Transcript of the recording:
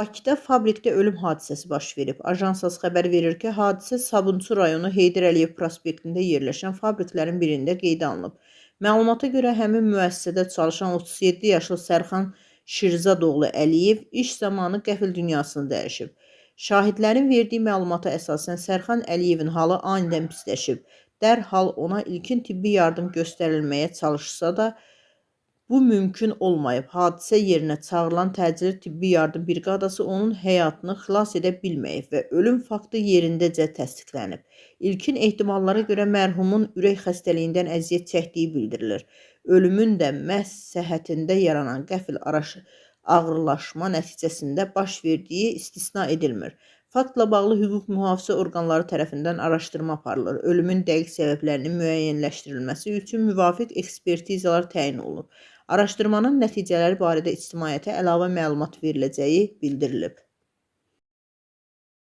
Bakıda fabrikdə ölüm hadisəsi baş verib. Ajansas xəbər verir ki, hadisə Sabunçu rayonu Heydər Əliyev prospektində yerləşən fabriklərin birində qeydə alınıb. Məlumata görə həmin müəssisədə çalışan 37 yaşlı Sərxan Şirzadoğlu Əliyev iş zamanı qəfil dünyasını dəyişib. Şahidlərin verdiyi məlumata əsasən Sərxan Əliyevin halı anidən pisləşib. Dərhal ona ilkin tibbi yardım göstərilməyə çalışsa da, bu mümkün olmayıb. Hadisə yerinə çağırılan təcili tibbi yardım briqadası onun həyatını xilas edə bilməyib və ölüm faktı yerindəcə təsdiqlənib. İlkin ehtimallara görə mərhumun ürək xəstəliyindən əziyyət çəkdiyi bildirilir. Ölümün də məhz səhhətində yaranan qəfil ağırlaşma nəticəsində baş verdiyi istisna edilmir. Faktla bağlı hüquq mühafizə orqanları tərəfindən araşdırma aparılır. Ölümün dəqiq səbəblərinin müəyyənləşdirilməsi üçün müvafiq ekspertizalar təyin olunub. Araşdırmanın nəticələri barədə ictimaiyyətə əlavə məlumat veriləcəyi bildirilib.